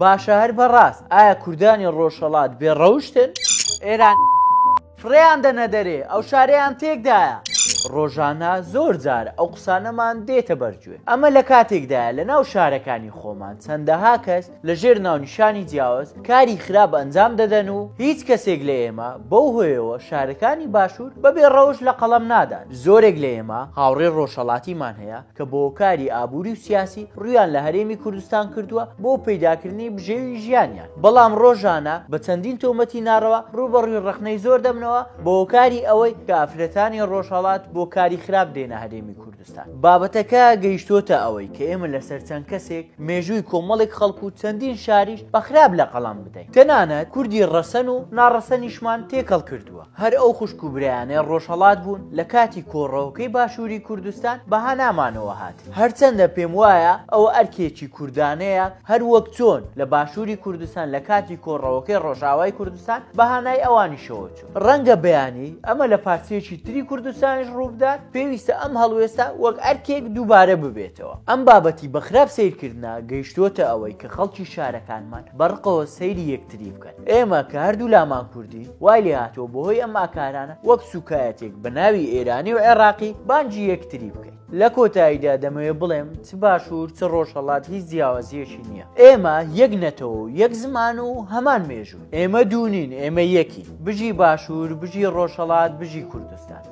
باشە هەر بەڕاست ئایا کوردانی ڕۆژهەڵات بێ ڕەوشتن؟ ئێران فڕێیان دەنە دەرێ ئەو شارەیان تێکدایە. ڕۆژانە زۆر جار ئەو قسانەمان دێتە بەرگوێ ئەمە لە کاتێکدایە لە ناو شارەکانی خۆمان چەندەها کەس لە ژێر ناونیشانی جیاواز کاری خراپ ئەنجام دەدەن و هیچ کەسێک لە ئێمە بەو هۆیەوە شارەکانی باشوور بە بێ ڕەوشت لە قەڵەم نادات. زۆرێک لە ئێمە هاوڕێی ڕۆژهەڵاتیمان هەیە کە بە هۆکاری ئابووری و سیاسی ڕوویان لە هەرێمی کوردستان کردووە بۆ پەیداکردنی بژێوی ژیانیان، بەڵام ڕۆژانە بە چەندین تۆمەتی ناڕەوا ڕووبەڕووی ڕەخنەی زۆر دەبنەوە بە هۆکاری ئەوەی کە ئافرەتانی ڕۆژهەڵات بۆ کاری خراپ دێنە هەرێمی کوردستان. بابەتەکە گەیشتۆتە ئەوەی کە ئێمە لەسەر چەند کەسێک مێژووی کۆمەڵێک خەڵک و چەندین شاریش بە خراپ لە قەڵەم بدەین، تەنانەت کوردی ڕەسەن و ناڕەسەنیشمان تێکەڵ کردووە. هەر ئەو خوشک و برایانەی ڕۆژهەڵات بوون لە کاتی کۆڕەوەکەی باشووری کوردستان بە هانامانەوە هاتن. هەرچەندە پێم وایە ئەوە ئەرکێکی کوردانەیە هەر وەک چۆن لە باشووری کوردستان لە کاتی کۆڕەوەکەی ڕۆژئاوای کوردستان بە هانای ئەوانیشەوە چوون. ڕەنگە بەیانی ئەمە لە پارچەیەکی تری کوردستانیش ڕووبدات، پێویستە ئەم هەڵوێستە وەک ئەرکێک دووبارە ببێتەوە. ئەم بابەتی بە خراپ سەیرکردنە گەیشتۆتە ئەوەی کە خەڵکی شارەکانمان بە ڕقەوە سەیری یەکتری بکەن. ئێمە کە هەردوولامان کوردین وای لێهاتووە بەهۆی ئەم ئاکارانە وەک سوکایەتێک بە ناوی ئێرانی و عێڕاقی بانگی یەکتری بکەین. لە کۆتاییدا دەمەوێ بڵێم چ باشوور چ ڕۆژهەڵات هیچ جیاوازییەکی نییە. ئێمە یەک نەتەوە و یەک زمان و هەمان مێژووین. ئێمە دوو نین، ئێمە یەکین. بژی باشوور، بژی ڕۆژهەڵات، بژی کوردستان.